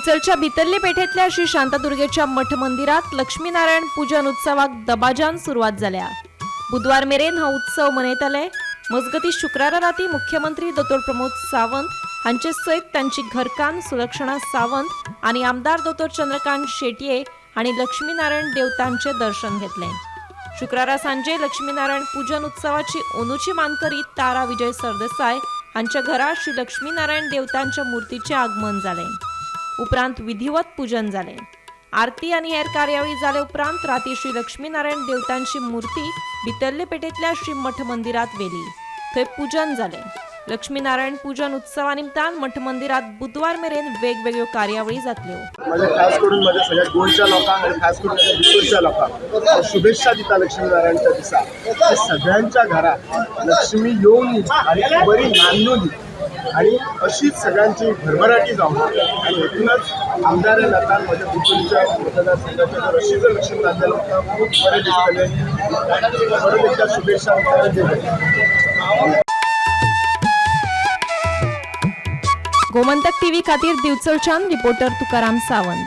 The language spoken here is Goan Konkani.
दिवचलच्या भितरले पेठेंतल्या श्री शांतादुर्गेच्या मठ मंदिरात लक्ष्मीनारायण पूजन उत्सवाक दबाजान सुरवात जाल्या. बुधवार मेरेन हो उत्सव मनयतले. मजगती शुक्रारा राती मुख्यमंत्री दोतोर प्रमोद सावंत हांचे सयत तांची घरकान्न सुलक्षणा सावंत आनी आमदार दोतोर चंद्रकांत शेटये हांणी लक्ष्मीनारायण देवतांचे दर्शन घेतलें. शुक्रारा सांजे लक्ष्मीनारायण पूजन उत्सवाची अंदूची मानकरी तारा विजय सरदेसाय हांच्या घरा श्री लक्ष्मीनारायण देवतांच्या मूर्तीचें आगमन जालें. उपरांत विधिवत पूजन जालें. आरती आनी हेर कार्यावळी जाले उपरांत राती श्री लक्ष्मीनारायण देवतांची मूर्ती भितरले पेठेंतल्या श्री मठ मंदिरात व्हेली. थंय पूजन जालें. लक्ष्मीनारायण पूजन उत्सवा निमतान मठ मंदिरात बुधवार मेरेन वेगवेगळ्यो कार्यावळी जातल्यो. माझ्या खास करून माझ्या सगळ्या गोंयच्या लोकांक आनी खास करून माझ्या बितूरच्या लोकांक हांव शुभेच्छा दिता लक्ष्मी नारायणच्या दिसा की सगळ्यांच्या घरात लक्ष्मी येवनी आनी बरी नांदूनी आनी अशीच सगळ्यांची भरभराटी जावं. आनी हेतूनच आमदार ह्या नात्यान म्हज्या बितूरच्या मतदारसंघाच्या जर अशी जर लक्ष्मी नांदले, लोकांक खूब बरें दिसतलें. परत एकदा शुभेच्छा परत दिले. गोमंतक टीव्ही खातीर दिवचलच्यान रिपोर्टर तुकाराम सावंत.